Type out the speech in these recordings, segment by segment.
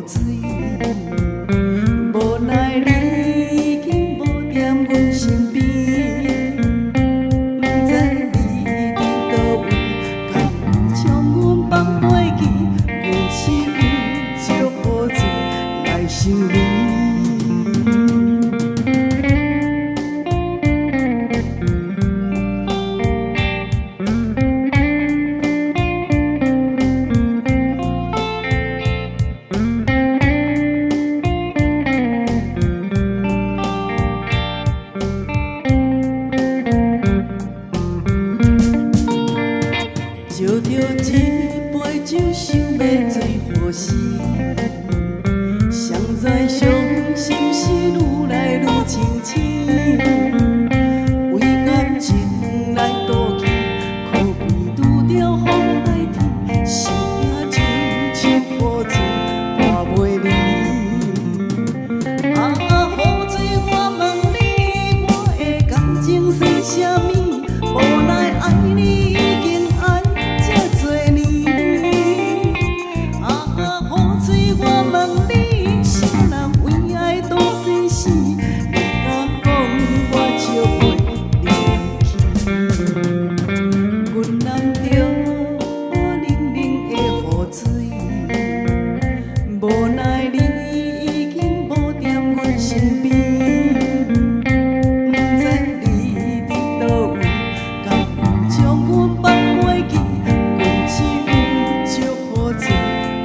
水，無奈你已經無踮阮身邊，毋知你佇佗位，敢有將阮放袂記？阮只有借雨水來想你。借著一杯酒，想欲醉予死，誰知傷心事愈來愈清醒，為感情來賭氣，苦悲拄著風來天，生命就像雨水拌袂離。啊，雨水，我問你，我的感情算啥物？無奈愛你已經愛這濟年。啊，雨水，我問你，啥人為愛賭生死？你敢講我笑袂離去？阮淋著冷冷的雨水，無奈你已經無踮阮身邊，毋知你佇佗位，敢有將阮放袂記？阮只有借雨水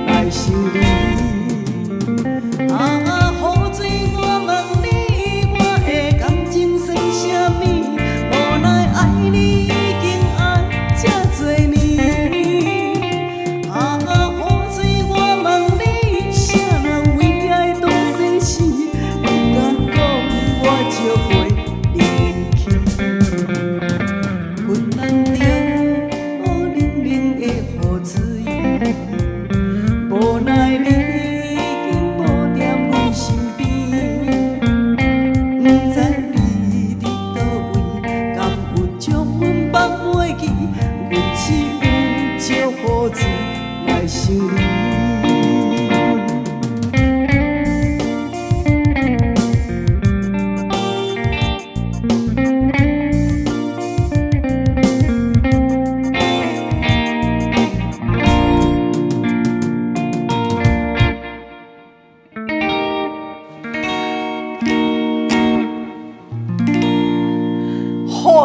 來想你。啊，雨水，我問你，我的感情算啥物？無奈愛你已經愛這濟年。啊，雨水，我問你，啥人為愛賭生死？你敢講我笑袂離去？阮淋著冷冷的雨水，無奈你已經無踮阮身邊，毋知你佇佗位，敢有將阮放袂記？阮只有借雨水來想你。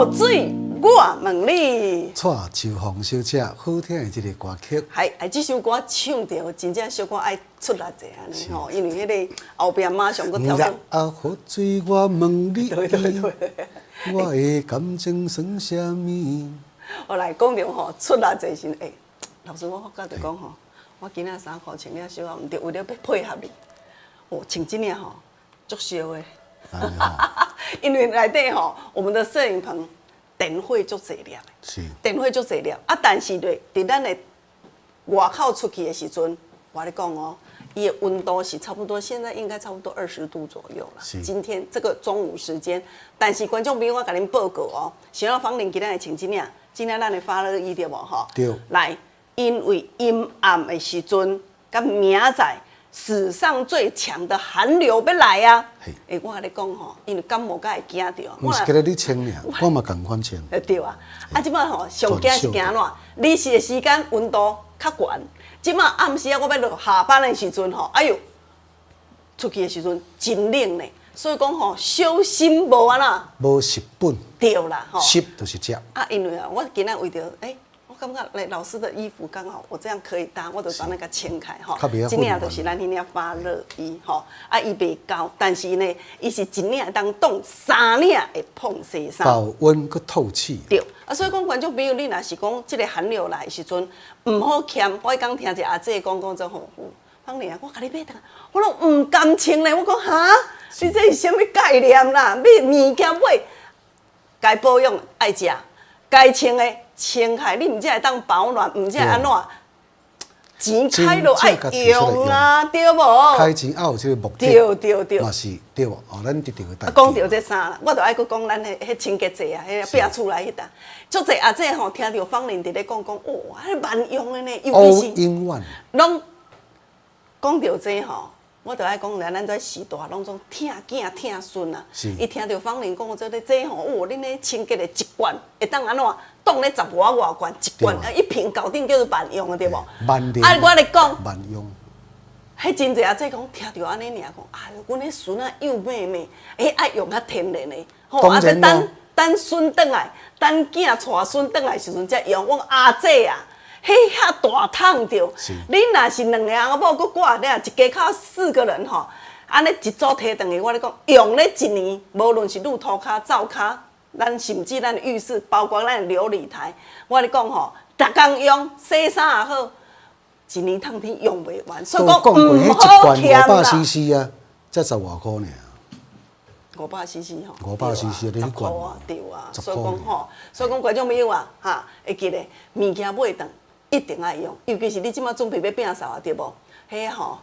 雨水，我問你。蔡秋鳳小姐好聽的這个歌曲，係，哎，這首歌唱著真正小可愛出力者按呢吼，因為彼个後壁馬上閣跳出。啊，雨水我問你，對對對，我的感情算啥物？我來講著吼，出力者時，欸，老師我發覺就講吼，我今仔衫褲穿了小可毋對，為了欲配合你，哦，穿這領吼足燒的，因為內底吼，我們的攝影棚電火足濟粒的，電火足濟粒，啊，但是咧，佇咱的外口出去的時陣，我咧講哦，伊的溫度是差不多，現在應該差不多20度左右啦。今天這個中午時間，但是觀眾朋友，我共恁報告哦，像咱芳玲今仔會穿這領，這領咱的發熱衣對無吼？對。來，因為陰暗的時陣，佮明仔載史上最強的寒流欲來啊！欸，我共你講吼，因為感冒才會驚著。毋是今日你穿爾，我嘛仝款穿。欸，對啊，啊，這擺吼上驚是驚按怎？日時的時間溫度較懸，這擺暗時啊，我欲落下班的時陣吼，哎喲，出去的時陣真冷呢。所以講吼，小心無按怎？無蝕本。對啦，吼。蝕就是食。啊，因為啊，我今仔為著欸，我感覺來老師的衣服剛好，我這樣可以搭，我就將那個穿開吼。這領就是咱彼領發熱衣吼，啊，伊袂厚，但是呢，伊是一領會當擋三領的膨西衫。保溫閣透氣。對，啊，所以講觀眾朋友，你若是講這个寒流來的時陣，毋好儉。我彼工聽一個阿姐講講做吼，芳玲啊，我共你買單，我攏毋甘穿咧。我講哈，你這是啥物概念啦？買物件買，該保養愛食，該穿的穿開，你毋只會當保暖，毋只會按怎？錢開就愛用啊，對無？開錢愛有這个目的，對對對，嘛是對無？哦，咱得著个代。啊，講著這衫，我就愛閣講咱彼彼清潔劑啊，彼壁厝內彼搭，足濟阿姐吼，聽著芳玲佇咧講講，哦，彼萬用的呢，尤其是攏講著這吼，我著愛講咧，咱這時代攏總疼囝疼孫啊。伊聽著芳玲講這咧這吼，哦，恁咧清潔的一罐會當按怎？當咧十外外罐一罐，一瓶搞定叫做萬用的對無？啊，我咧講，萬用。彼真濟阿姐講聽著按呢爾講，哎喲，阮彼孫仔幼妹妹，欸，愛用較天然的，吼，啊，等等孫轉來，等囝帶孫轉來時陣才用。我講阿姐啊，彼遐大桶著，你若是兩個翁仔某閣掛了，一家口四個人吼，按呢一組提轉去，我咧講用咧一年，無論是挼塗跤、灶跤，咱甚至咱的浴室，包括咱的流理台，我咧講吼，逐工用洗衫也好。一年通天用袂完，所以講毋好嫌啦。500 CC 啊，才十外箍爾。500 CC 吼。500 CC 你十箍啊，對啊。所以講吼，所以講觀眾朋友啊，哈，會記得物件買轉一定愛用，尤其是你這馬準備欲摒掃啊，對無？彼吼，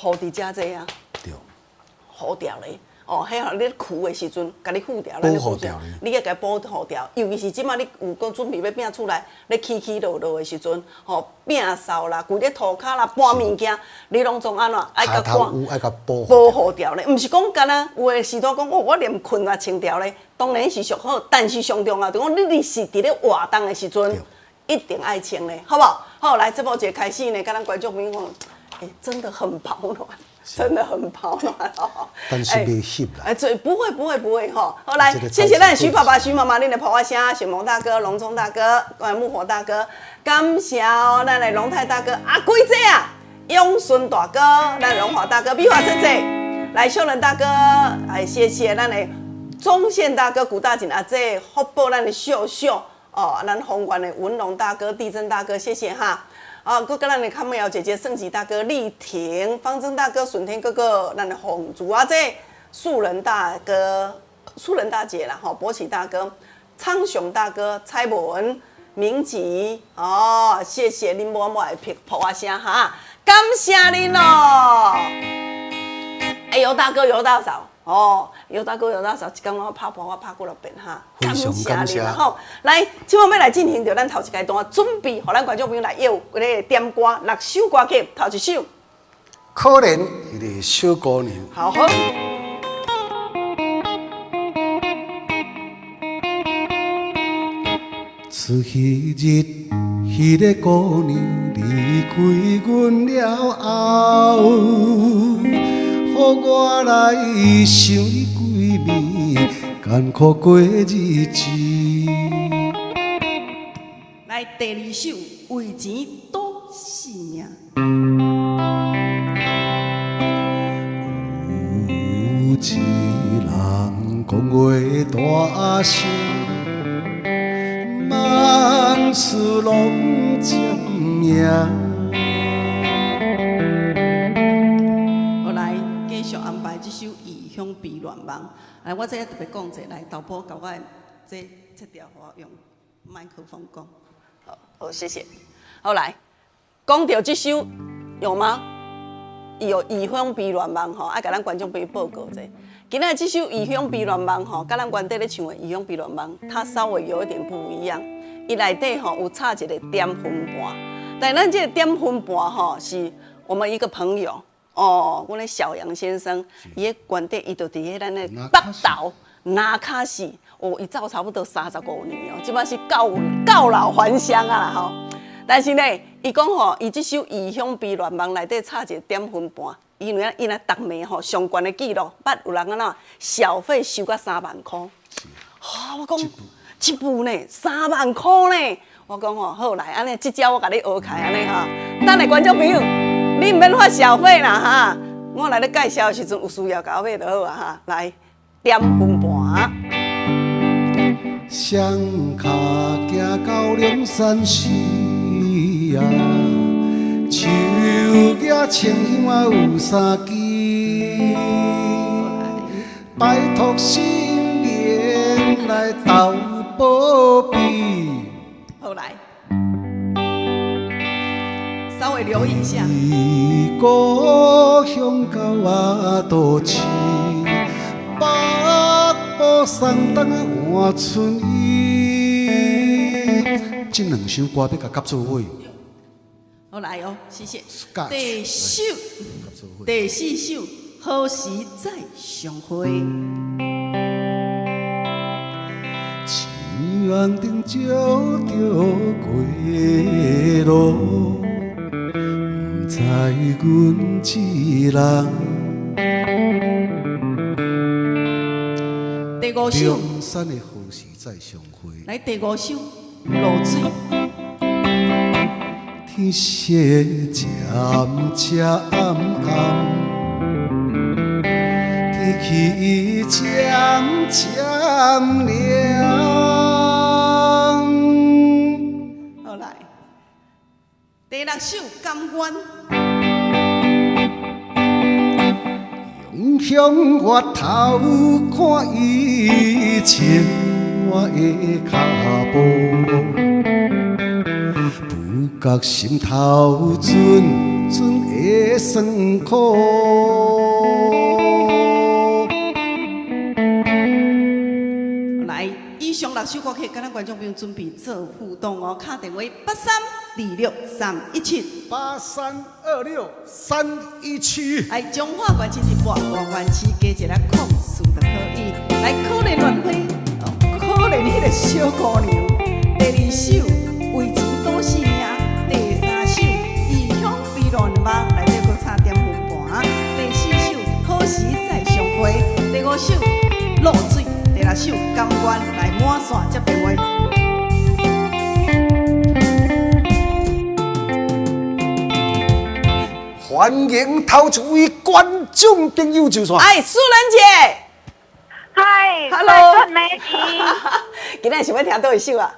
雨佇遮濟啊。對。雨掉咧。哦，彼吼你跍的時陣，共你護掉，保護掉你愛共保護掉。尤其是這馬你有講準備欲摒厝內，咧起起落落的時陣，吼摒掃啦，規个塗跤啦，搬物件，你攏總按怎愛共看，愛共保保護掉咧。毋是講干焦有的時陣講，哦，我連睏也清掉咧，當然是上好，但是上重要就講你是佇咧活動的時陣，一定愛清咧，好無？好，來這部一開始呢，共咱觀眾朋友講，欸，真的很保暖。真的很保暖哦，但是袂翕啦。哎，這不會不會不會吼。好來，謝謝咱徐爸爸、徐媽媽，恁的婆仔聲，雪萌大哥、龍忠大哥、木火大哥，感謝哦，咱的龍泰大哥、阿貴姐啊，永順大哥，咱榮華大哥、美華姐姐，來秀仁大哥，哎，謝謝咱的中線大哥、古大錦阿姐，福報咱的秀秀哦，咱宏冠的文龍大哥、地震大哥，謝謝哈。啊，閣佮咱的康美瑤姐姐、盛吉大哥、麗婷、方正大哥、順天哥哥，咱的紅竹阿姐、素人大哥、素人大姐啦，吼，博奇大哥、昌雄大哥、蔡文、明吉，哦，謝謝恁滿滿的拍噗仔聲哈，感謝恁咯。哎，尤大哥、尤大嫂。哦，尤大哥、尤大嫂，一工攏拍噗我拍幾落遍哈，感謝恁啦吼。來，這擺欲來進行著咱頭一階段，準備予咱觀眾朋友來要咧個點歌六首歌曲，頭一首。可憐彼个小姑娘。好好。自彼日，彼个姑娘離開阮了後，予我來想你規暝，艱苦過日子。來第二首，為錢賭性命。有一人講話大聲，萬事攏占贏。好來，繼續安排這首《異鄉避亂夢》。來，我這特別講者，來，豆婆共我這切掉，我用麥克風講。好，好，謝謝。好來，講著這首有嗎？有《異鄉避亂夢》吼，愛共咱觀眾朋友報告者。今仔這首《異鄉避亂夢》吼，佮咱原底咧唱的《異鄉避亂夢》，它稍微有一點不一樣。伊內底吼有插一個點分盤，但咱這個點分盤吼，是我們一個朋友哦，阮的小楊先生，伊的原底伊就佇彼咱的北投那卡西，哦，伊走差不多35年哦，這擺是告告老還鄉啊啦吼。但是呢，伊講吼，伊這首《異鄉避亂夢》內底插一個點分盤，因為伊若逐暝吼上懸的記錄，捌有人按怎小費收到3萬箍。哈，我講這部呢，三萬箍呢。我講吼，好來，按呢這招我共你學開按呢吼。等下觀眾朋友，你毋免發小費啦哈。我來咧介紹的時陣有需要共我買就好啊哈。來，點分盤。雙跤行到龍山寺啊，手舉清香啊有三支，拜託神明來投保庇。好來，稍微留意一下。故鄉到阿都市，北部送冬換春衣。這兩首歌欲共佮做伙。好來哦，謝謝。 Scotch，第首、第四首，何時再相會？青紅燈照著過路，毋知阮一人。第五首，梁山的何時再相會？來第五首，露水。天色漸漸暗暗，天氣漸漸涼。好來，第六首，甘願。向月頭看伊穿我的跤步，不覺心頭陣陣的酸苦。來，以上六首歌曲，佮咱觀眾朋友準備做互動哦，敲電話8326317。 8326317。來，彰化縣市直播，外縣市加一个04就可以。來，可憐亂花，哦，可憐彼个小姑娘。第二首，為錢賭性命。第三首，異鄉飛亂夢，內底閣插點分盤。第四首，何時再相會。第五首，露水。第六首，甘願。來滿線接電話。歡迎頭一位觀眾朋友就線。哎，素蘭姐。嗨，Hello，美今仔是欲聽佗一首啊？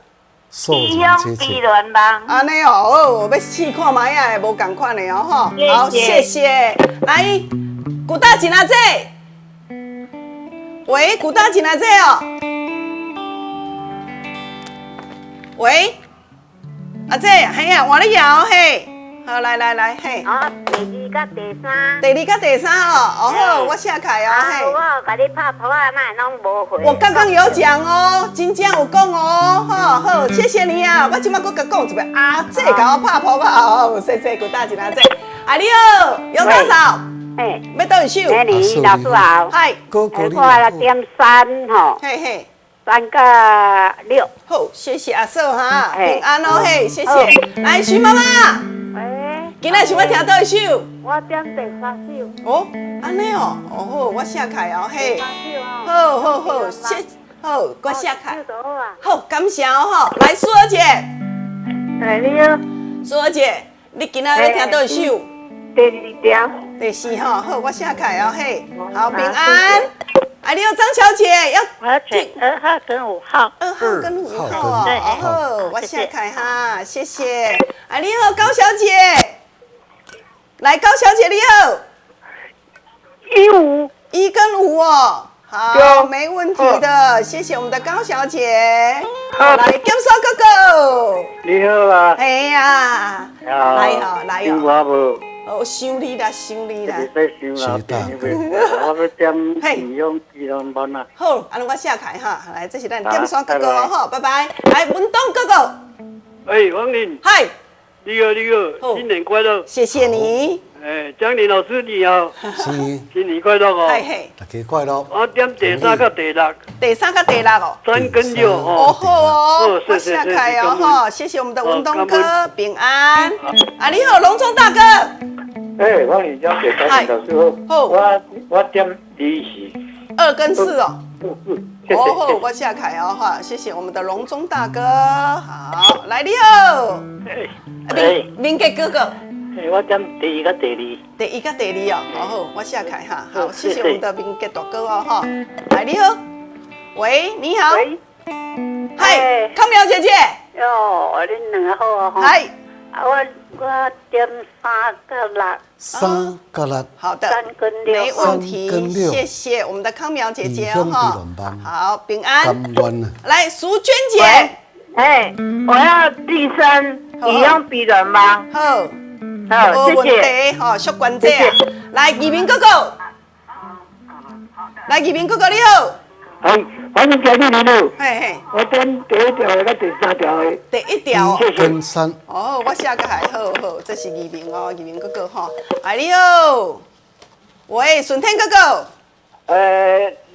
異鄉飛亂夢。按呢哦，好，欲試看覓啊，無仝款的哦，吼。好，謝謝。來，古大錦阿姐。喂，古大錦阿姐哦。喂，阿姐，嘿啊，換你搖嘿。好，來來來，嘿。哦，第二佮第三。第二佮第三哦，哦好，我寫起來哦，嘿。我有共你拍噗仔，哪會攏無回？我剛剛有講哦，真正有講哦，好好，謝謝你啊，我這擺閣共講一遍，阿姐共我拍噗仔哦，謝謝古大姐阿姐，啊你好，楊大嫂，嘿，欲佗一首？美女老師好。嗨，我來點三吼。嘿嘿。 3佮6。好，謝謝阿嫂哈，平安哦嘿，謝謝。來，徐媽媽。今仔是欲聽佗一首？我點第三首。哦，按呢哦，哦好，我寫起來哦嘿。好好好，謝好，我寫起來。好，感謝哦吼。來，蘇兒姐。來你好。蘇兒姐，你今仔欲聽佗一首？第二條。第四吼，好，我寫起來哦嘿。好，平安。啊，你好，張小姐，要我要選2號跟5號。2號跟5號哦，好，我寫起來哈，謝謝。啊，你好，高小姐。來，高小姐你好。 1、5， 1跟5哦，好，沒問題的，謝謝我們的高小姐。好，來，金鎖哥哥。你好啊。哎呀，來哦，來哦。哦，想你啦，想你啦。別想啦，我欲點異鄉飛亂夢啊。好，按呢我寫起來哈，來，這是咱金鎖哥哥哦，好，拜拜。來，文東哥哥。哎，王玲。嗨。你好，你好，新年快樂！謝謝你。哎，江林老師你好，是，新年快樂哦！嘿嘿，大家快樂。我點第三佮第六。第三佮第六哦。 3跟6哦。哦好哦，我寫起來哦吼，謝謝我們的文東哥，平安。啊，你好，龍中大哥。哎，我是江姐，江林老師好。我點2、4。 2跟4哦。哦好，我寫起來哦哈，謝謝我們的龍中大哥。好，來你好。哎，明杰哥哥。我點第一佮第二。第一佮第二哦，好好，我寫起來哈。好，謝謝我們的明杰大哥哦哈。來，你好。喂，你好。喂。嗨，康苗姐姐。喲，恁兩个好哦。嗨。啊，我點3佮6。 3佮6。好的。 3跟6。沒問題。謝謝我們的康苗姐姐哦哈。好，平安。來，淑娟姐。哎，我要第三，異鄉飛亂夢。好。好，謝謝。好，淑娟姐。來，義民哥哥。來，義民哥哥你好。哎，反正今日你咯，嘿嘿，我點第一條的佮第三條的。第一條。謝謝。跟三。哦，我寫個還好好，這是移民哦，移民哥哥吼。哎你好，喂，順天哥哥。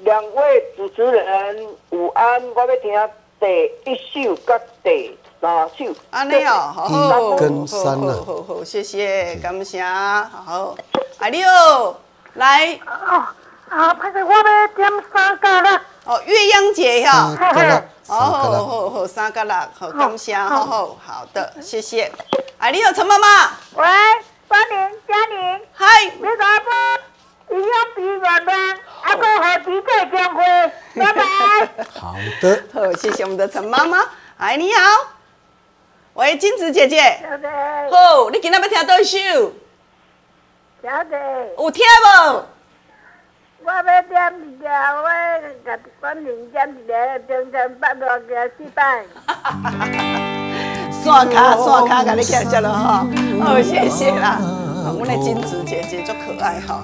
兩位主持人午安，我欲聽第一首佮第三首。按呢哦，好好，一跟三啊。好好好，謝謝，感謝，好。哎你好，來。哦，啊，歹勢，我欲點三佮六。哦，月央姐哈。三佮六。哦，好好好，三佮六，好，感謝，好好好的，謝謝。哎，你好，陳媽媽。喂，關玲，嘉玲。嗨。你好不？異鄉彼岸夢，啊，閣予迪姐將會，拜拜。好的。好，謝謝我們的陳媽媽。哎，你好。喂，金子姐姐。小姐。好，你今仔欲聽佗一首？小姐。有聽無？我欲點一個，我共關玲點一個，中山北路行四擺。線跤線跤，共你徛遮囉吼。好，謝謝啦。阮的金子姐姐足可愛吼。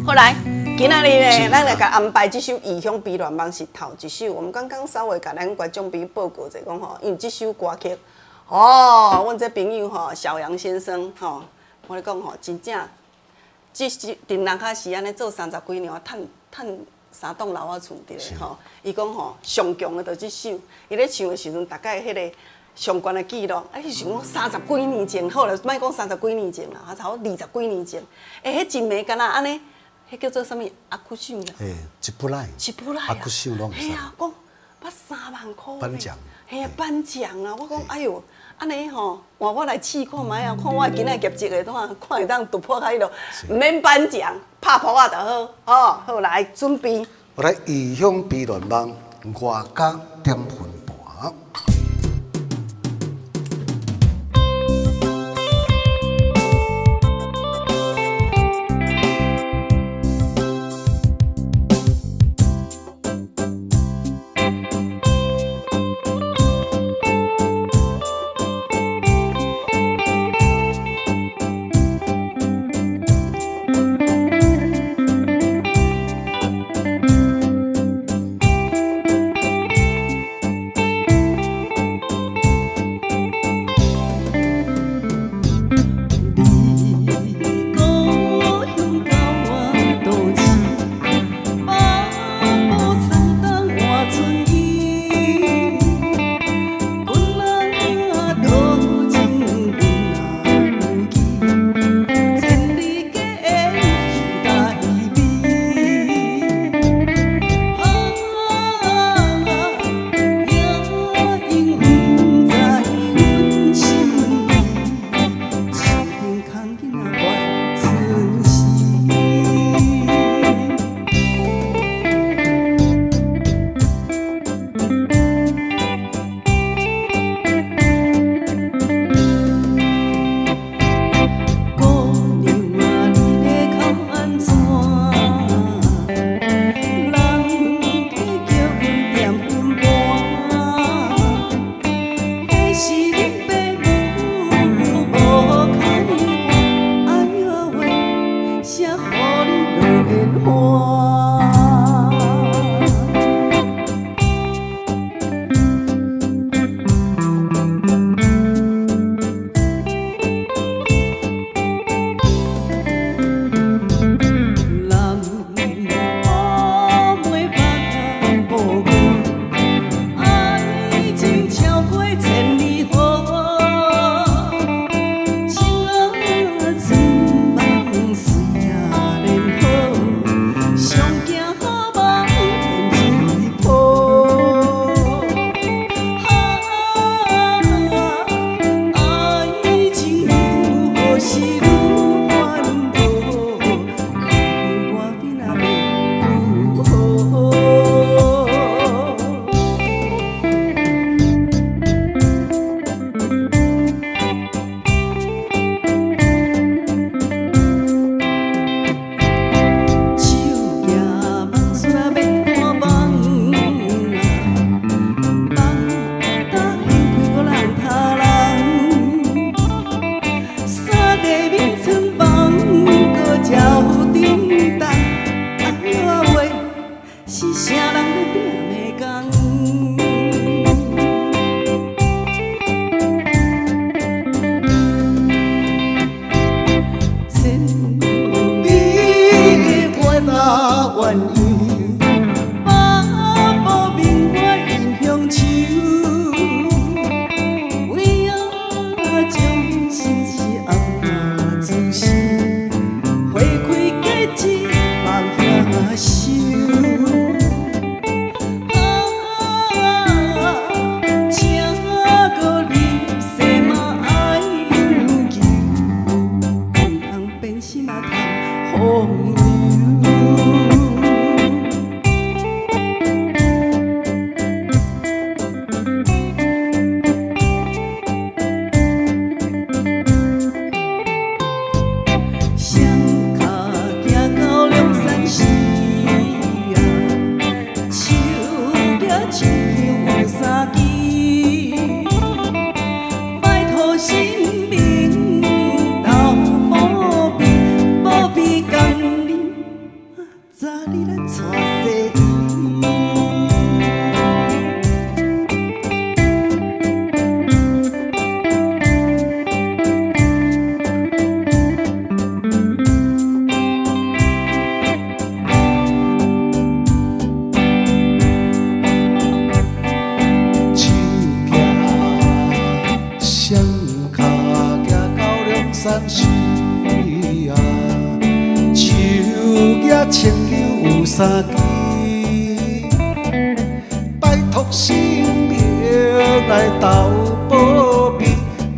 好來，今仔日呢，咱來共安排這首《異鄉彼戀夢》是頭一首。我們剛剛稍微共咱觀眾朋友報告者講吼，因為這首歌曲，哦，阮這朋友吼，小楊先生吼，我咧講吼，真正。這是佇人較時按呢做三十幾年，趁趁三棟樓仔厝佇咧吼。伊講吼，上強的就這首，伊咧唱的時陣，大概彼个上懸的記錄，啊，伊想講三十幾年前，好啦，莫講三十幾年前啦，啊，差不多二十幾年前，欸，彼一暝敢若按呢，彼叫做啥物？阿久賞啦。欸，一不來。一不來。阿久賞攏會使。嘿啊，講捌3萬箍。頒獎。嘿啊，頒獎啊！我講，哎喲，按呢吼，換我來試看覓啊，看我今仔業績會怎，看會當突破較彼落，毋免頒獎，拍噗仔就好，吼，好來準備。我來異鄉彼戀夢，外家點分盤。風流。双跤行到龍山寺啊，手舉親像有三支，拜託神明投保庇，保庇工人早日來娶細姨。手举双跤行到龍山寺啊，手举親像有三支，拜託神明來投保庇，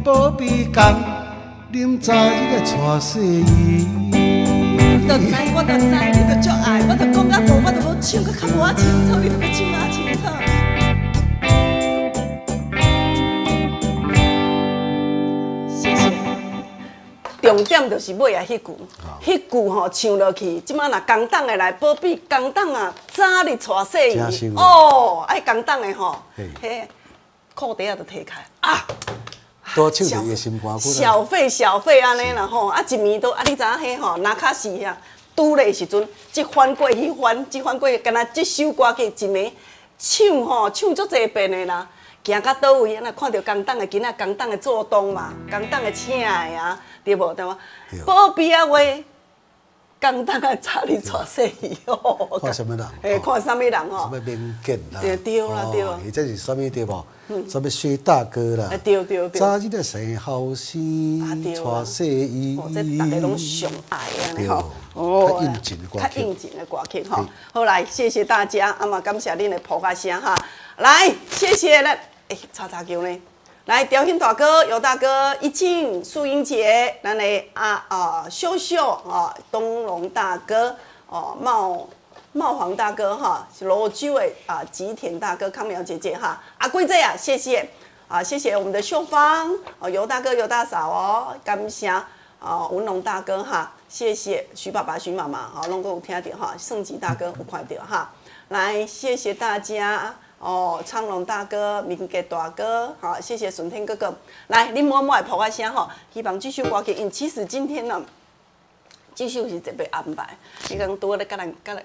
保庇工人早日來娶細姨。就知，我就知，你就足愛，我就講甲無，我就無唱甲較無仔清楚，你就閣唱仔清楚。謝謝。重點就是尾仔彼句，彼句吼唱落去，這擺若工黨的來保庇工黨啊，早日娶細姨哦，愛工黨的吼，彼褲帶仔就提開啊。多唱著伊的心肝骨。小費小費按呢啦吼，啊一暝都啊，你知影彼吼，那卡是遐拄咧時陣，這翻過彼翻，這翻過，敢若這首歌曲一暝唱吼，唱足濟遍的啦。行到佗位，若看著工黨的囡仔，工黨的做東嘛，工黨的請的啊，對無對無？保庇啊話，工黨的早日娶細姨哦。看啥物人？嘿，看啥物人吼？啥物民建啦？對對啦對。或者是啥物對無？啥物薛大哥啦？對對對。早日生後生，娶細姨。哦，這逐家攏上愛的按呢吼。哦，較應景的歌曲。較應景的歌曲吼。好來，謝謝大家，啊嘛感謝恁的噗仔聲哈。來，謝謝咱。欸，吵吵叫呢？來，調興大哥、尤大哥、一靜、素英姐，咱的啊啊秀秀啊，東龍大哥哦，茂茂煌大哥哈，羅州的啊吉田大哥、康苗姐姐哈，阿貴姐啊，謝謝啊，謝謝我們的秀芳哦，尤大哥、尤大嫂哦，感謝啊文龍大哥哈，謝謝徐爸爸、徐媽媽哈，攏閣有聽著哈，盛吉大哥有看著哈，來，謝謝大家。哦，昌隆大哥、明杰大哥，好，謝謝順天哥哥。來，恁滿滿的噗仔聲吼，希望這首歌曲，因為其實今天呢，這首是特別安排。伊講拄仔咧佮咱佮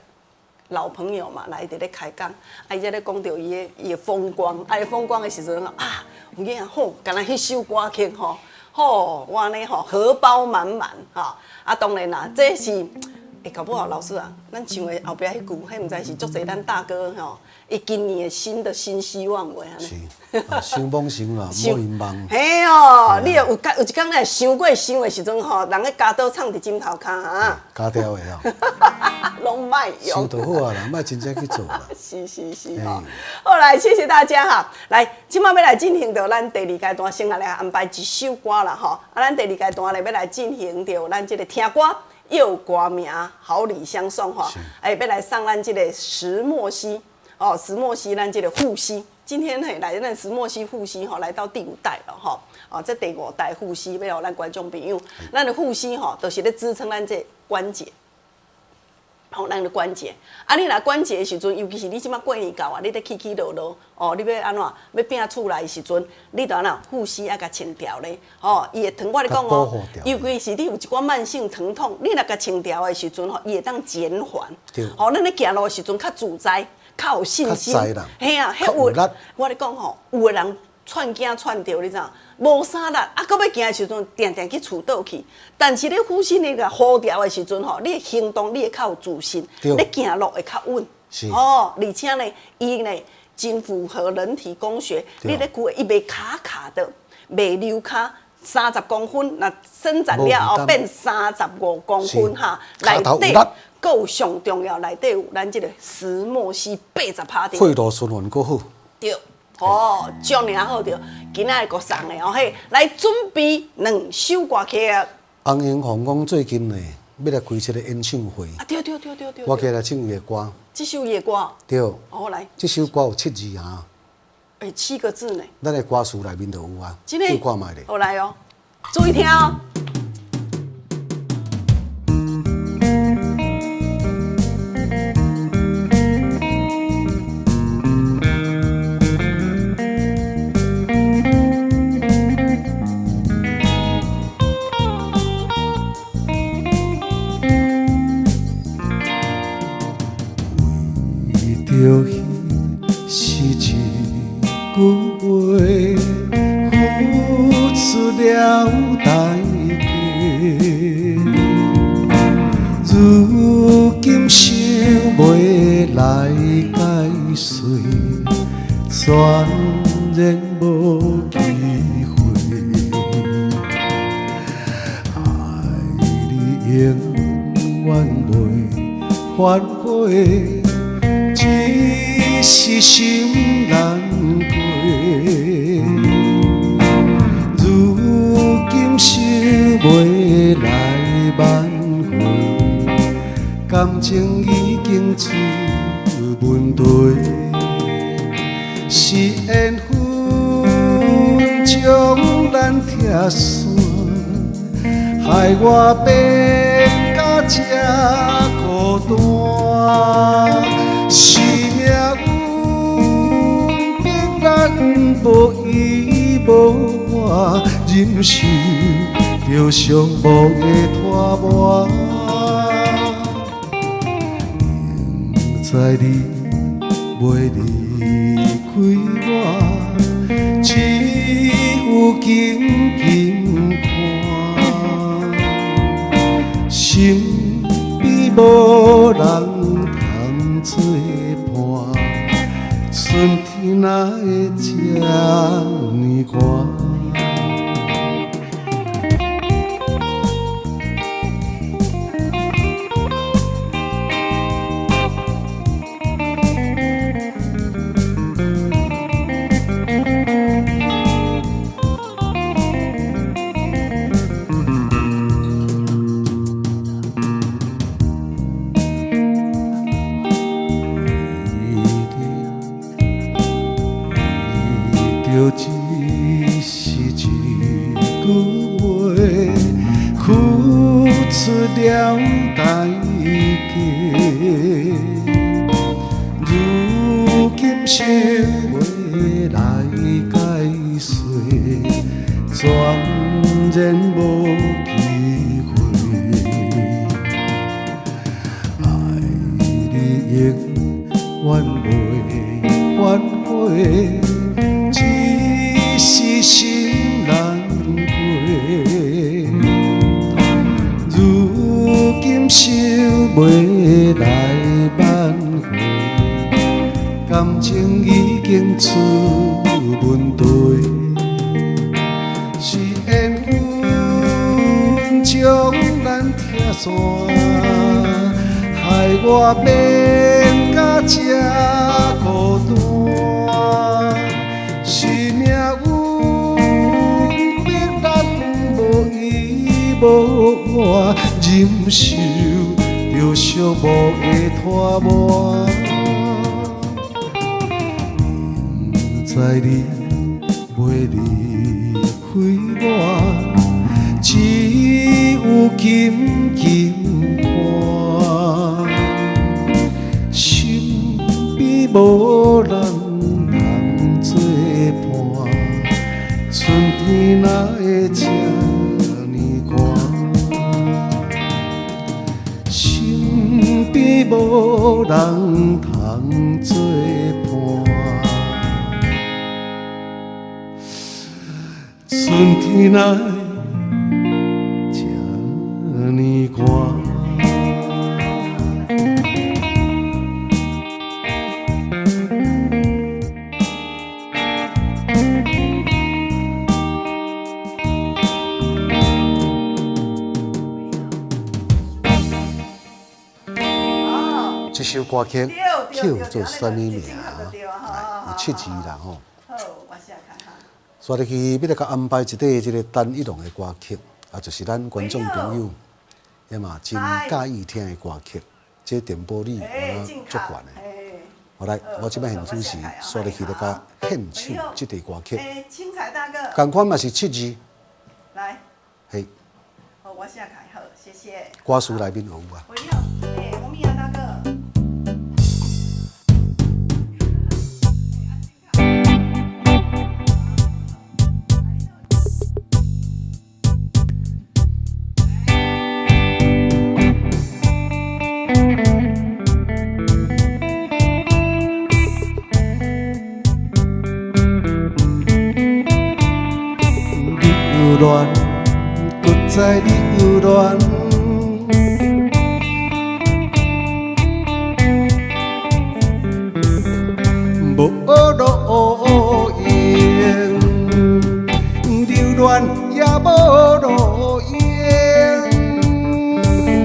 老朋友嘛，來佇咧開講，啊，伊才咧講著伊的風光，啊，伊風光的時陣啊，有影好，敢若彼首歌曲吼，好，我按呢吼，荷包滿滿吼，啊，當然啦，這是。欸，搞不好老師啊，咱唱的後壁彼句，彼毋知是足濟咱大哥吼，伊今年的新的新希望無按呢？是，想罔想啦，莫遺忘。嘿哦，你有有有一工你想過想的時陣吼，人咧鉸刀藏佇枕頭跤啊。鉸掉的哦。攏莫用。想就好啊啦，莫真正去做啦。是是是吼。好來，謝謝大家哈。來，這擺欲來進行著咱第二階段，先來來安排一首歌啦吼。啊，咱第二階段咧欲來進行著咱這个聽歌。又歌名，好禮相送吼，欸，欲來送咱這个石墨烯哦，石墨烯咱這个護膝，今天嘿來咱石墨烯護膝吼，來到第五代了吼，哦，這第五代護膝欲予咱觀眾朋友，咱的護膝吼，就是咧支撐咱這關節。吼，咱的關節，啊，你若關節的時陣，尤其是你這擺過年到啊，你咧起起落落，哦，你欲按怎，欲摒厝內的時陣，你著按怎護膝愛共穿牢咧，吼，伊會疼。我咧講哦，尤其是你有一寡慢性疼痛，你若共穿牢的時陣吼，伊會當減緩。吼，咱咧行路的時陣較自在，較有信心。嘿啊，彼有，我咧講吼，有的人喘驚喘著，你知影？無啥力，啊，閣欲行的時陣，定定去厝倒去。但是你呼吸你共呼牢的時陣吼，你的行動你會較有自信，你行路會較穩。哦，而且呢，伊呢真符合人體工學，你咧規伊袂卡卡的，袂溜跤，30公分，若伸展了後變35公分哈，內底閣有上重要，內底有咱這个石墨烯80%的。血路循環閣好。對。哦，遮爾好著，今仔日閣送的哦嘿，來準備兩首歌曲。洪英鳳講最近呢，欲來開這個演唱會。啊對對對對對。我今日來唱伊的歌。這首伊的歌。對。哦，來。這首歌有七字啊。欸，七個字呢。咱的歌詞內面就有啊。真的。唱看覓咧。好來哦，注意聽哦。為著彼是一句話，付出了代價。如今想欲來解釋，全然無機會。愛你永遠袂反悔，只是心難過。如今想欲來挽回，感情已經出問題。是緣分將咱拆散，害我變甲這孤單。是命運逼咱無依無靠，忍受著寂寞的拖磨。明知你袂離開我，只有緊緊看。身邊無人通作伴，春天哪會這呢寒？為著只是一句話，付出了代價。如今想欲來解釋，全然無機會。愛你永遠袂反悔，只是心難過。如今想欲來挽回，感情已經出問題。是緣分將咱拆散，害我變甲這孤單。是命運逼咱無依無靠，忍受著寂寞的拖磨。明知你袂離開我，只有緊緊看。身邊無人通作伴，春天哪會這呢寒？身邊無人通作伴，春天哪會這呢寒？這首歌曲叫做啥物名？有七字啦吼。好，我寫看哈。煞入去欲來共安排一塊這個陳一龍的歌曲，啊，就是咱觀眾朋友也嘛真佮意聽的歌曲，這點播率我足懸的。好來，我這擺現主持，煞入去咧共獻唱這塊歌曲。青彩大哥。仝款嘛是七字。來。嘿。好，我寫開，好，謝謝。歌詞內面有啊。喂，你好，欸，王敏亞大哥。留戀，閣再留戀，無路用，留戀也無路用，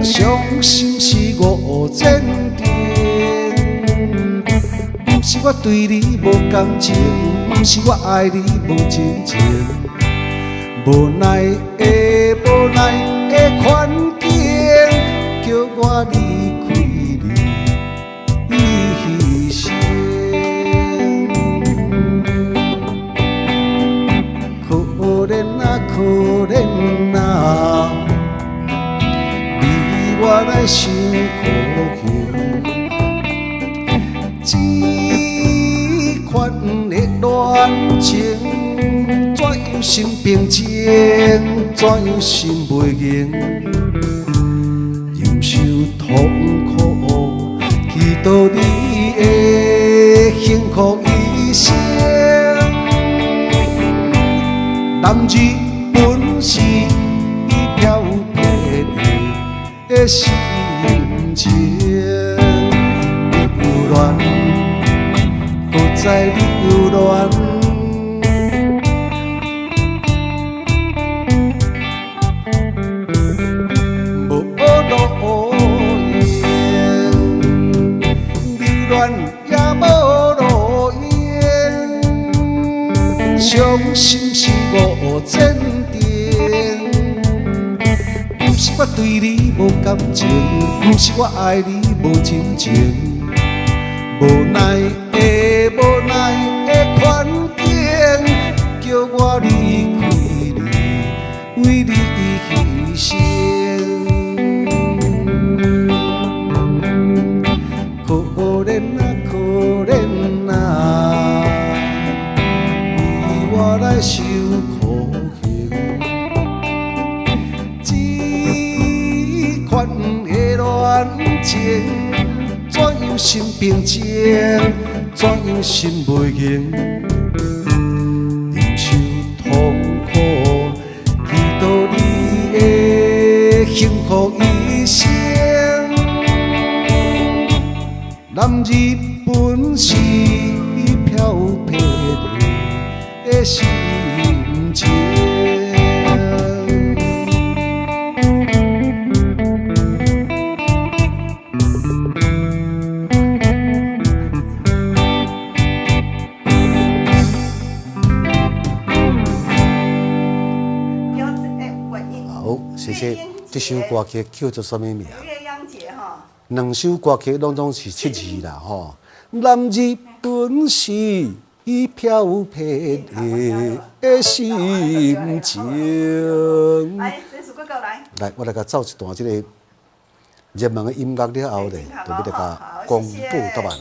傷心是無前程。毋是我對你無感情，毋是我愛你無真情。無奈的無奈的環境，叫我離開你犧牲。可憐啊可憐啊，你我來受苦刑。這款的戀情，怎樣心平靜？怎樣心袂硬？忍受痛苦，祈禱你的幸福一生。男兒本是飄泊的心情，留戀，閣再留戀。無路用，留戀也無路用，傷心是無前程。毋是我對你無感情，毋是我愛你無真情，無奈的無奈的環境，叫我離開你，為你犧牲。可憐啊可憐啊，為我來受苦刑。這款的戀情，怎樣心平靜？怎樣心袂硬？忍受痛苦，祈禱你的幸福一生。男兒本是飄泊的心情。好，謝謝。這首歌曲叫做啥物名？兩首歌曲攏總是七字啦，吼。男兒本是飄泊的心情。來，來，我來共奏一段這個熱門的音樂了後咧，就欲來共公布答案。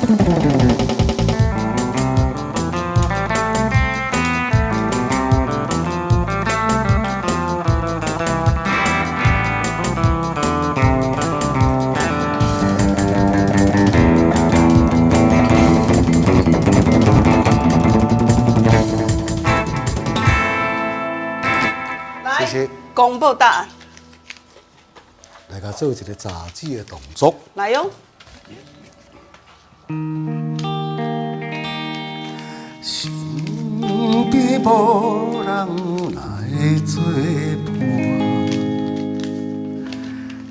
来，谢谢。公布答案。来共做一个雜技的動作。來喲。身邊無人來做伴，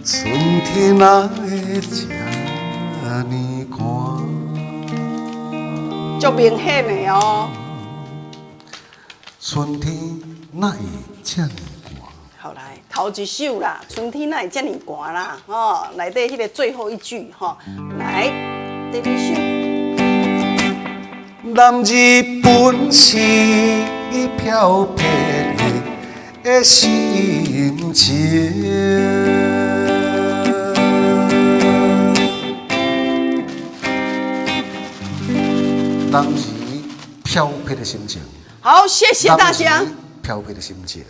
春天哪會這呢寒？足明顯的哦。春天哪會這呢寒？好來，頭一首啦，春天哪會這呢寒啦？吼，內底彼个最後一句吼，來，第二首。男兒本是飄泊的心情，男兒飄泊的心情。好，謝謝大家。飄泊的心情。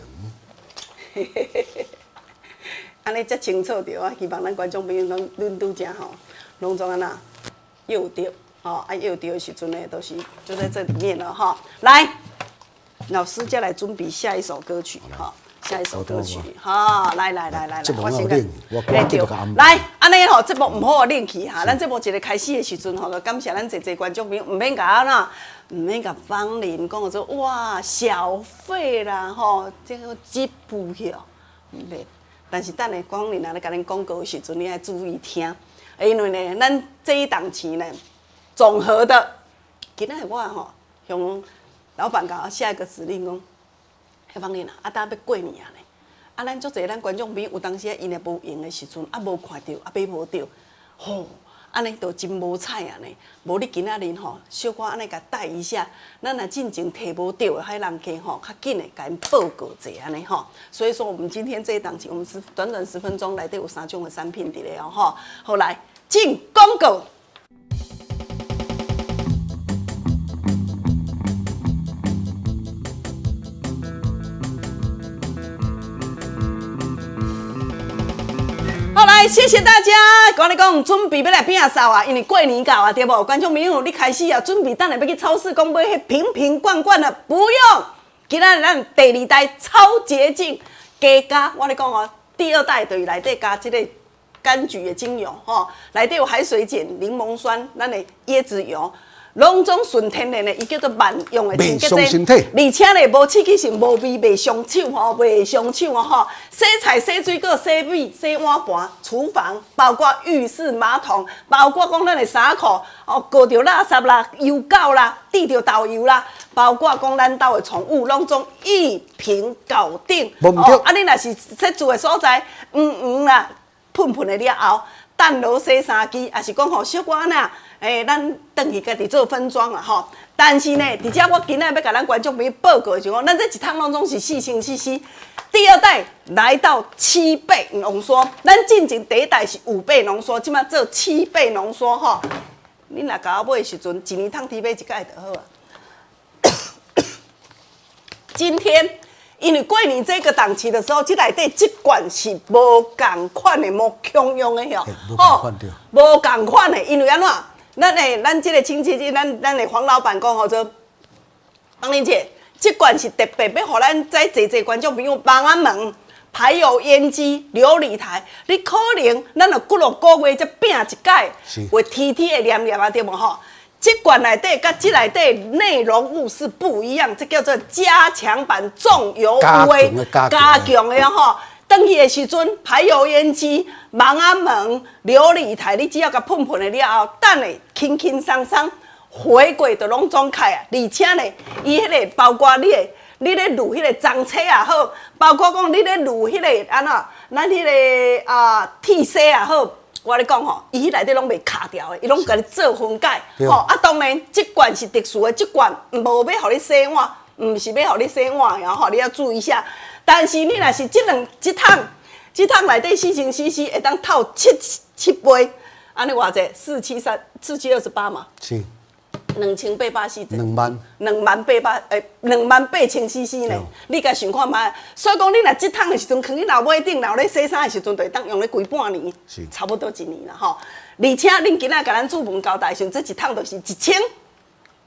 按呢才清楚著啊！希望咱觀眾朋友攏恁拄才吼，攏總按怎又著吼啊又著的時陣呢，都是就在這裡面了哈。來，老師再來準備下一首歌曲哈，下一首歌曲哈，來來來來來，我先我趕緊就來，按呢吼，節目毋好冷去哈，咱節目一个開始的時陣吼，就感謝咱濟濟觀眾朋友，毋免共按怎，毋免共芳玲講做哇小費啦吼，這個支付去哦，毋免。但是等下芳玲來共恁廣告的時陣，你愛注意聽，因為呢，咱這一檔期呢，總和的，今仔日我吼向老闆共我下一個指令講，彼芳玲啊，啊，等欲過年啊呢，啊，咱足濟咱觀眾朋友有當時𪜶若無閒的時陣，啊，無看著，啊，買無著，吼，按呢就真無彩啊呢。無你今仔日吼，小可按呢共帶一下，咱若進前提無著的彼人客吼，較緊的共𪜶報告者按呢吼。所以說，我們今天這一檔期，我們是短短10分鐘內底有三種的產品佇咧哦吼。好來，進廣告。好來，謝謝大家。我跟你講，準備欲來摒掃啊，因為過年到啊，對無？觀眾朋友，你開始啊，準備等下欲去超市，講買彼瓶瓶罐罐的，不用。今仔日咱第二代超潔淨加加，我跟你講哦，第二代就是內底加這個柑橘的精油，吼，內底有海水鹼、檸檬酸，咱的椰子油。攏總純天然的，伊叫做萬用的清潔劑，而且呢，無刺激性、無味、袂傷手吼，袂傷手哦吼。洗菜、洗水果、洗米、洗碗盤、廚房，包括浴室馬桶，包括講咱的衫褲哦，過著垃圾啦、油垢啦、滴著豆油啦，包括講咱兜的寵物，攏總一瓶搞定。無毋對。啊，你若是說住的所在，黃黃啦、噴噴的了後，等落洗衫機，抑是講吼小可按怎？咱轉去家己做分裝啦吼。但是呢，佇遮我今仔欲共咱觀眾朋友報告的是講，咱這一桶攏總是4000 CC，第二代來到七倍濃縮。咱進前第一代是5倍濃縮，這馬做七倍濃縮吼。你若共我買的時陣，一年通提買一擺就好啊。今天因為過年這個檔期的時候，這內底這罐是無仝款的，無共用的吼，無仝款對。無仝款的，因為按怎？咱這個清潔劑，咱的黃老闆講號做，芳玲姐，這罐是特別欲予咱這濟濟觀眾朋友網仔門、排油煙機、流理台，你可能咱若幾落個月才拚一擺，會天天會黏黏啊，對無吼？這罐內底佮這內底內容物是不一樣，這叫做加強版重油污的加強的吼。轉去的時陣，排油煙機、網仔門、琉璃台，你只要共噴噴的了後，等下輕輕鬆鬆回過就攏總開啊！而且呢，伊彼個包括你的，你咧濾彼個髒車也好，包括講你咧濾彼個按怎，咱彼個啊鐵洗也好，我咧講吼，伊彼內底攏袂卡掉的，伊攏共你做分解。吼啊，當然這罐是特殊的，這罐無欲予你洗碗，毋是欲予你洗碗的吼，你要注意一下。但是你若是這兩這桶，這桶內底4000 CC 會當透七七杯，按呢偌濟？四七三四七二十八嘛。是。2840。2萬。2萬800，欸，2萬8000 CC 呢？你共想看覓？所以講，你若這桶的時陣，囥去老尾頂，留咧洗衫的時陣，就會當用咧規半年，差不多一年啦吼。而且恁今仔共咱主文交代時陣，這一桶就是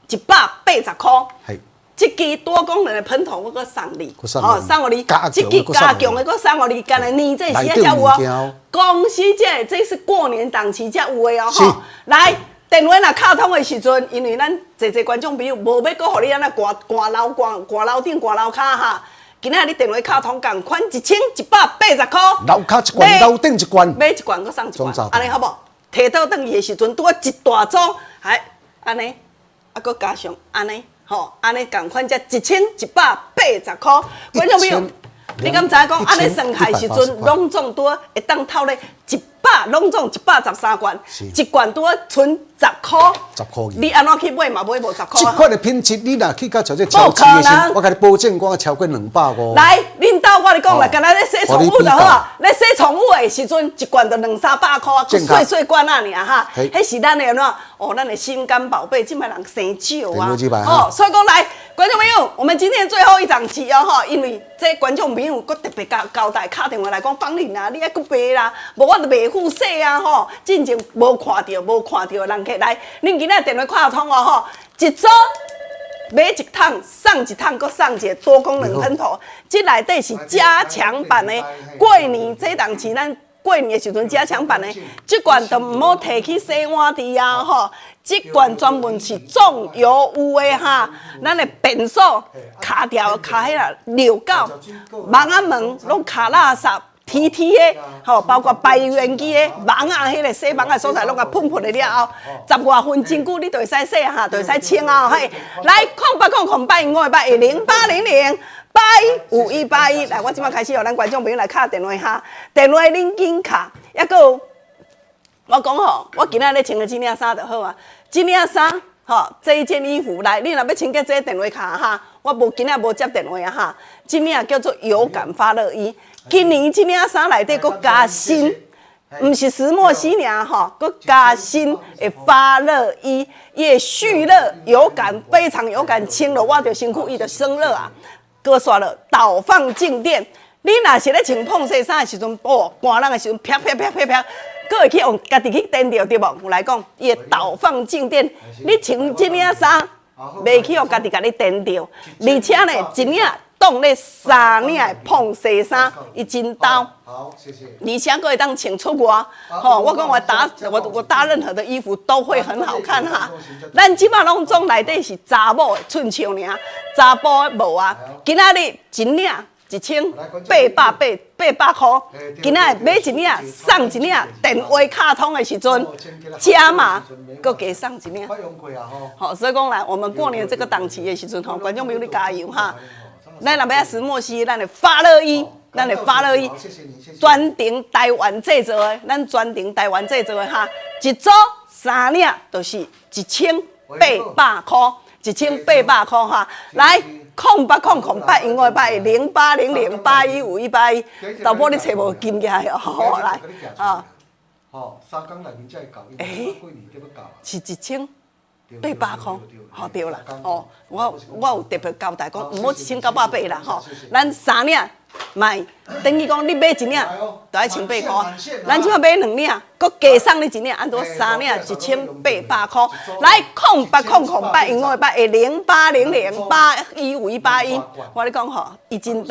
1180塊。這支多功能的噴頭，我閣送你，吼，送予你。這支加強的閣送予你，干焦年這時才有哦。恭喜這這是過年檔期才有的哦，吼。來，電話若敲通的時陣，因為咱濟濟觀眾朋友無欲閣予你按呢寒寒樓寒寒樓頂寒樓跤哈。今仔日電話敲通仝款1180塊。樓跤一罐，樓頂一罐。買一罐閣送一罐，按呢好無？提倒轉去的時陣，拄好一大組，還按呢，啊，閣加上按呢。吼，按呢仝款才1180塊，觀眾朋友，你敢知影講按呢算起來時陣，攏總拄會當透咧一百，攏總113罐，一罐拄好賰十箍。 10塊。你按怎去買嘛買無十箍。這款的品質，你若去到超超市的時，我共你保證，我超過250。來，恁兜我共你講啦，敢若咧洗寵物就好啊，咧洗寵物的時陣，一罐就兩三百箍，細細罐仔爾哈。彼是咱的按怎？哦，咱的心肝寶貝，這擺人生少啊。哦，所以講來，觀眾朋友，我們今天最後一檔期哦，吼，因為這觀眾朋友閣特別交交代，敲電話來講，芳玲啊，你愛閣賣啦，無我就袂付洗啊，吼，進前無看著，無看著的人客來，恁今仔電話敲通哦，吼，一組買一桶送一桶，閣送一個多功能噴頭，這內底是加強版的。過年這檔期咱過年的時陣加強版的，這罐就毋好提去洗碗池啊，吼。這罐專門是重油污的哈，咱的便所、跤條、跤彼啦、尿狗、網仔門攏跤垃圾。天天的，吼，包括排油煙機的網仔，彼個洗網仔所在攏共噴噴的了後，十外分鐘久你就會使洗哈，就會使清啊嘿。來，0800 0805 8181，來，我這擺開始予咱觀眾朋友來敲電話哈，電話恁緊敲，抑閣有，我講吼，我今仔咧穿的這領衫就好啊，這領衫吼，這一件衣服來，你若欲穿這個電話敲哈，我無今仔無接電話啊哈，這領叫做有感發熱衣。今年這領衫內底閣加新，毋是石墨烯爾吼，閣加新的發熱衣，伊會蓄熱有感，非常有感，穿了倚著身軀伊就生熱啊。閣煞了導放靜電，你若是咧穿膨紗衫的時陣，哦，寒冷的時陣，啪啪啪啪啪，閣會去予家己去電著對無？有來講，伊會導放靜電，你穿這領衫，袂去予家己共你電著，而且呢，一領擋咧三領的膨紗衫，伊真厚。好，謝謝。而且閣會當穿出外，吼！我講我搭我我搭任何的衣服都會很好看哈。咱這擺攏總內底是查某的寸袖爾，查埔的無啊。今仔日一領1880塊，今仔日買一領送一領，電話敲通的時陣加碼，閣加送一領。好，所以講來，我們過年這個檔期的時陣吼，觀眾朋友你加油哈！咱若欲石墨烯，咱的發熱衣，咱的發熱衣，專程台灣製造的，咱專程台灣製造的哈，一組三領就是1800塊，1800塊哈。來，0800 0815 810800 8151，導播你揣無金起來哦，好來，啊。吼，三工內面才會到，欸，是1800塊，吼對啦，吼，我有特別交代講，毋好1980啦，吼，咱三領買，等於講你買一領，就愛千八箍，咱這擺買兩領，閣加送你一領，按怎三領1800塊，來0800 0815 810800 815181，我咧講吼，伊真厚，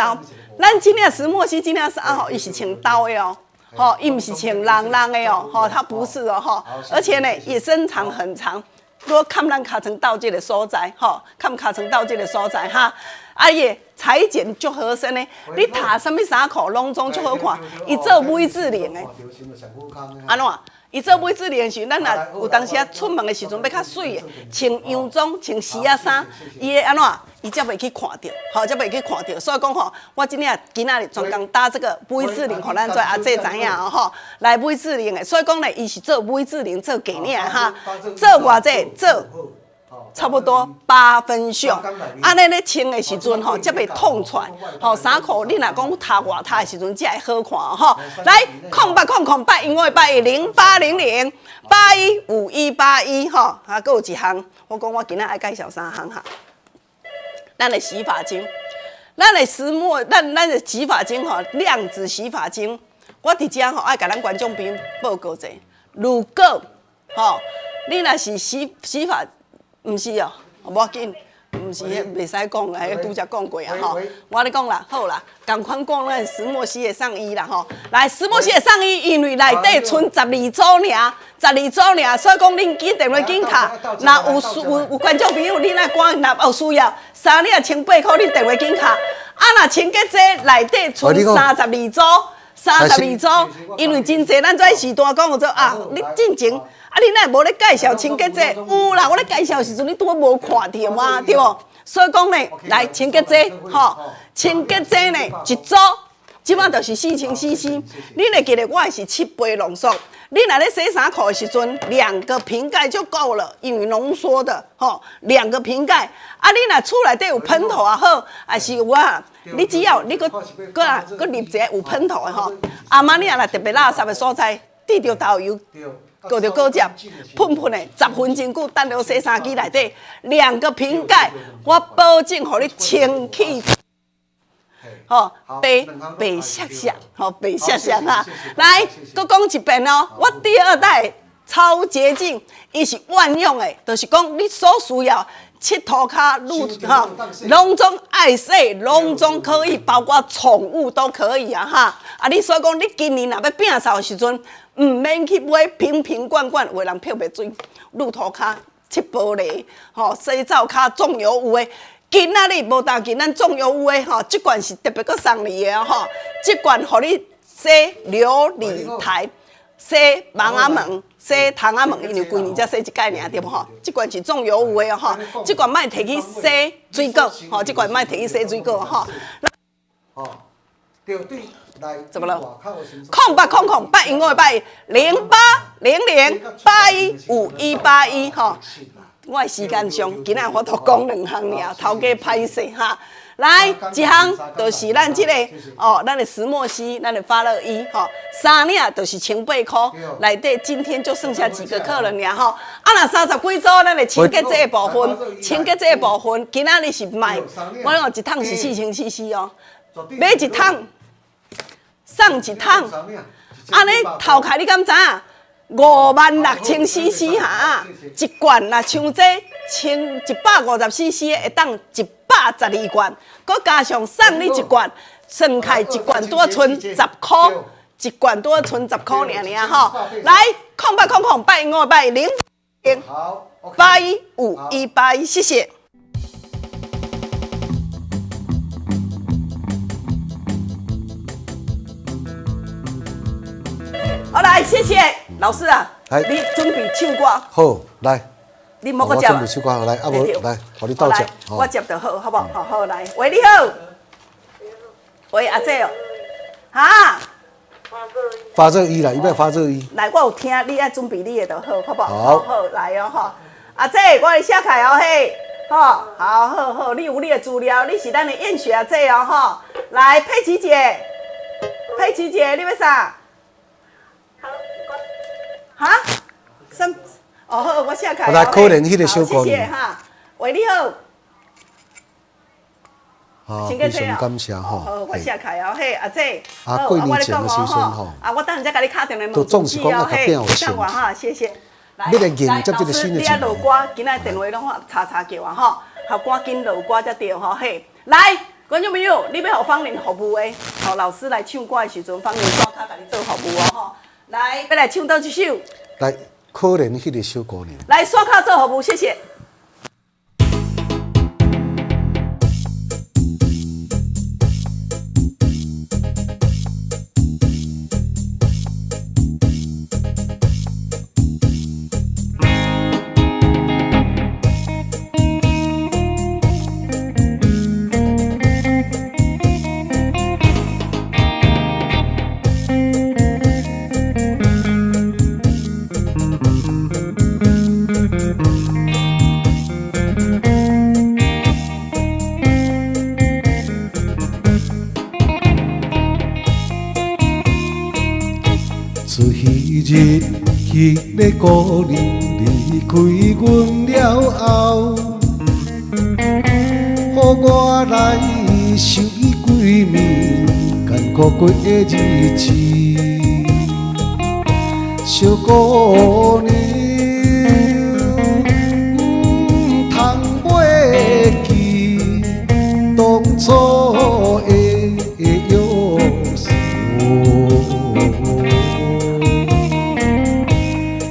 咱這領石墨烯這領衫吼，伊是穿厚的哦。吼，伊毋是穿櫳櫳的哦，吼，它不是哦，吼，而且呢，也身長很長。拄冚咱尻川到這個所在，吼，冚尻川到這個所在哈。啊，伊的裁剪足合身的，你搭啥物衫褲攏總足好看。伊做 V 字領的，按怎？伊做 V 字領的時，咱若有當時啊出門的時陣欲較媠的，穿洋裝、穿絲仔衫，伊會按怎？伊才袂去看著，吼，才袂去看著。所以講吼，我這領今仔日專工搭這個 V 字領，予咱做阿姐知影哦，吼，來 V 字領的。所以講咧，伊是做 V 字領做過領哈，做偌濟做。差不多8分像，按呢咧穿的时阵吼，才袂痛出来。吼，衫裤你若讲塌外塌的时阵，才会好看吼。来，0800 000 0800 815181吼，啊，阁有一项，我讲我今仔爱介绍三项哈。咱的洗发精，咱的石墨，咱的洗发精吼，量子洗发精，我伫遮吼爱共咱观众朋友报告者，如果吼，你若是洗洗发，毋是哦，无要紧，毋是彼袂使讲啦，彼拄才讲过啊吼。我咧讲啦，好啦，仝款讲咱石墨烯的上衣啦吼。来，石墨烯的上衣，因为内底賰十二组尔，十二组尔，所以讲恁紧电话紧敲，若有需有有观众朋友，恁爱赶若有需要，三领千八箍，恁电话紧敲。啊，若清洁剂内底賰三十二组，三十二组，因为真济咱这时段讲做啊，你进前。啊！你哪会无咧介绍清洁剂？有啦，我咧介绍的时阵，你拄仔无看著嘛，对无？所以讲呢，来清洁剂，吼，清洁剂呢一组，这摆就是4000 CC。你会记得我的是7倍浓缩。你若咧洗衫裤的时阵，两个瓶盖就够了，因为浓缩的，吼，两个瓶盖。啊，你若厝内底有喷头也好，还是有啊，你只要你阁阁啊阁入一个有喷头的吼。阿妈，你若特别垃圾的所在，滴著豆油。阁著阁接，喷喷的，10分钟久，等落洗衫机内底，两个瓶盖，我保证予你清气，吼，白白雪雪，吼，白雪雪哈。来，阁讲一遍哦，我第二代超洁净，伊是万用的，就是讲你所需要，拭涂跤、撸吼，拢总爱洗，拢总可以，包括宠物都可以啊哈。啊，你所以讲，你今年若欲摒扫的时阵，毋免去买瓶瓶罐罐，有的人漂白水、潞涂跤、拭玻璃、吼洗澡跤、重油有的。今仔日无当紧，咱重油有的吼，这罐是特别阁送你的吼，这罐予你洗流理台、洗网仔门、洗窗仔门，因为规年才洗一摆尔，对无吼？这罐是重油有的吼，这罐莫提去洗水果，吼，这罐莫提去洗水果吼。怎么了？0800 815181吼。我的时间上，今仔我都讲两项尔，头家歹势哈。来，一项就是咱这个哦，咱的石墨烯，咱的发热衣吼，三领就是千八箍，内底今天就剩下几个客人尔吼。啊，若三十几组，咱的清洁剂的部分，清洁剂的部分，今仔日是卖，我讲一桶是4000 CC 哦，买一桶送一桶，按呢头开你敢知影？56000 CC 哈，一罐若像这千150 CC 的，会当112罐，阁加上送你一罐，算开一罐拄仔賰十箍，一罐拄仔賰十箍尔尔吼。来，0800 8158 0815181，谢谢。好，来，谢谢老师啊。你准备唱歌。好，来。你莫阁接。我准备唱歌，来，啊无来，予你斗接。我接就好，好无？好好来，喂，你好。喂，阿姐哦。哈。发热衣啦，伊欲发热衣。来，我有听，你爱准备你的就好，好无？好。好，来哦，吼。阿姐，我来写开哦，嘿，吼，好好好，你有你的资料，你是咱的厌学阿姐哦，吼。来，佩奇姐，佩奇姐，你欲啥？哈？什？哦好，我写开。来，可怜彼个小姑娘。谢谢哈。喂，你好。啊，非常感谢吼。好，我写开哦，嘿，阿姐。啊，过年前的时阵吼。啊，我等下再共你敲电话问。都总是讲啊，较拼有钱。哈，谢谢。你来迎接这个新的你爱落歌，今仔电话拢查查叫啊吼，好赶紧落歌才对吼嘿。来，观众朋友，你欲予芳玲服务的，予老师来唱歌的时阵，芳玲刷卡共你做服务哦吼。来，欲来唱佗一首？来，可怜彼个小姑娘。来，刷卡做服务，谢谢。彼个姑娘离开阮了后，予我来想伊几暝艰苦过的日子。小姑娘，毋通袂记当初的约束。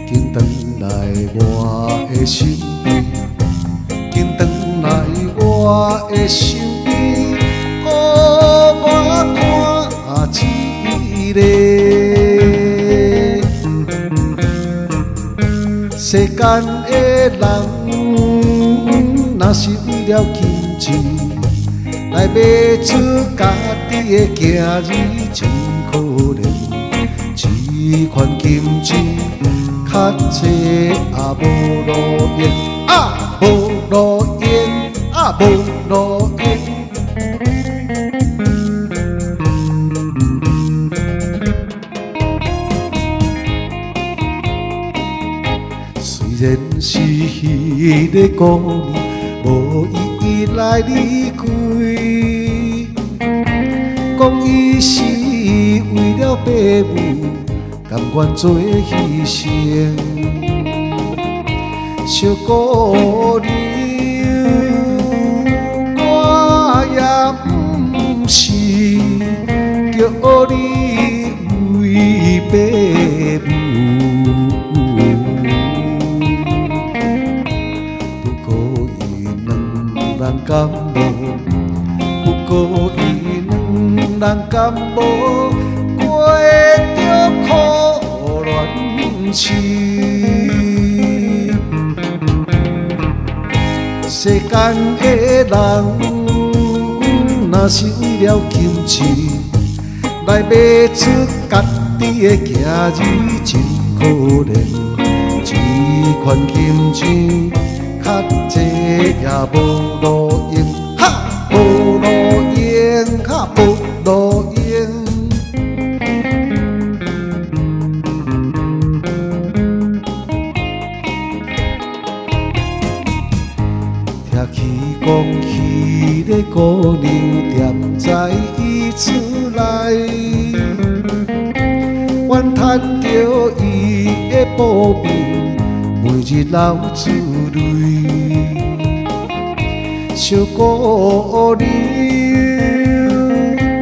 紧转来我的身边，紧转来我的身边，予我看一个。世间的人，若是为了金钱来卖出家己的囝儿，真可怜。这款金钱较济也无路用，啊，无路用，啊，无路用。虽然是彼个姑娘无意义来离开，讲伊是为了爸母甘愿做牺牲。小姑娘，我也毋是叫你为爸母。不过伊两人感无，不过伊两人感无过著可怜时。世间的人，若是为了金钱来卖出家己的囝儿，真可怜。这款金钱较济也无路用，哈，无路用，哈，无路用。听起讲，彼个姑娘踮在伊厝内，怨叹著伊的薄命，每日流出泪。小姑娘，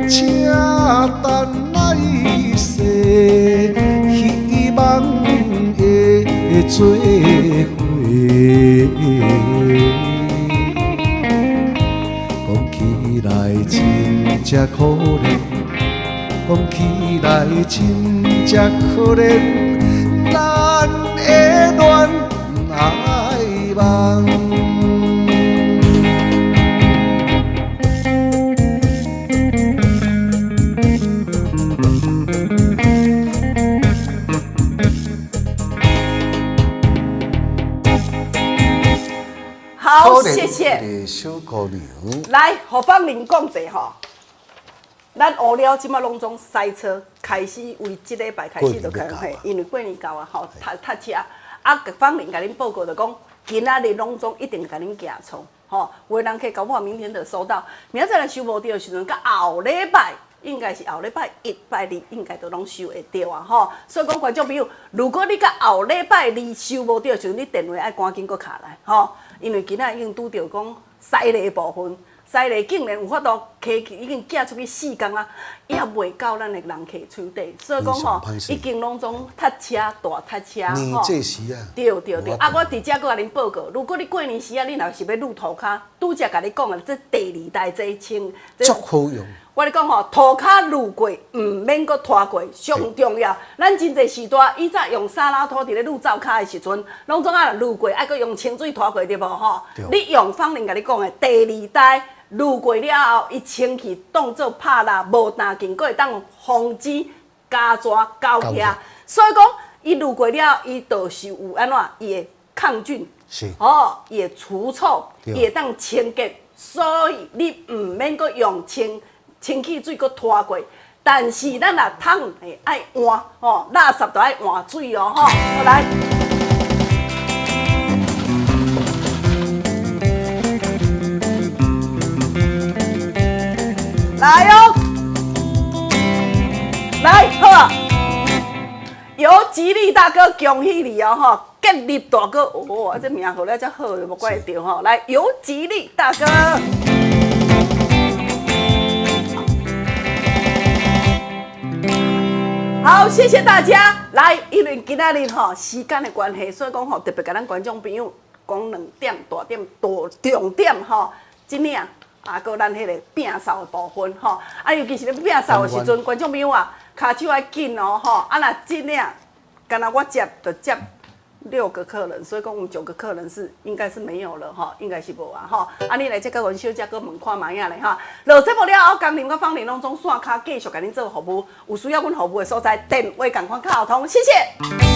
请等来世，希望会做伙。讲起来真正可怜，讲起来真正可怜，咱的恋爱梦。好，谢谢。小姑娘，来，何芳玲讲者吼，咱乌寮这马拢总塞车，开始为这礼拜开始就开始，因为过年到啊，吼，塞塞车。啊，芳玲共恁报告就讲，今仔日拢总一定共恁寄创，吼，有的人客搞不好明天就收到，明仔载来收无著的时阵，到后礼拜，应该是后礼拜一、拜二，应该都拢收会著啊，吼。所以讲，观众朋友，如果你到后礼拜二收无著的时阵，你电话爱赶紧阁敲来，吼。因为今仔已经拄著讲西螺部分，西螺竟然有法度提去，已经寄出去四工啊，犹未到咱的人客手底，所以讲吼，已经拢总塞车大塞车吼。这时啊，对对对，啊，我伫遮阁共恁报告，如果你过年时啊，你若是欲潞涂跤，拄才共你讲的，这第二代这清，足好用。我咧讲吼，涂跤潞过，毋免阁拖过，上重要。咱真济时代以前用沙拉土伫咧潞灶跤的时阵，拢总啊潞过，爱阁用清水拖过，对无吼？你用芳玲共你讲的，第二代潞过了后，伊清气当做拍蜡，无干净，阁会当防止胶纸胶起。所以讲，伊潞过了，伊就是有按怎，伊会抗菌，哦，伊会除臭，伊会当清洁，所以你毋免阁用清。清气水阁拖过，但是咱若桶會愛換吼，垃圾就愛換水哦吼，好來。來哦，來好啊！尤吉利大哥，恭喜你哦吼！建立大哥，哦，啊這名號了遮好，無怪會著吼。來，尤吉利大哥。好，謝謝大家。來，因為今仔日吼時間的關係，所以講吼特別共咱觀眾朋友講兩點大點大重點吼，這領啊，閣咱彼個摒掃的部分吼。啊，尤其是咧摒掃的時陣，觀眾朋友啊，跤手愛緊哦吼。啊，若這領，敢若我接就接六個客人，所以講有九個客人是應該是沒有了吼，應該是無啊吼。啊，你來這個阮小姐閣問看覓仔咧吼。落節目了後，江林佮芳玲攏總線跤繼續共恁做服務，有需要阮服務的所在，電話仝款較好通，謝謝。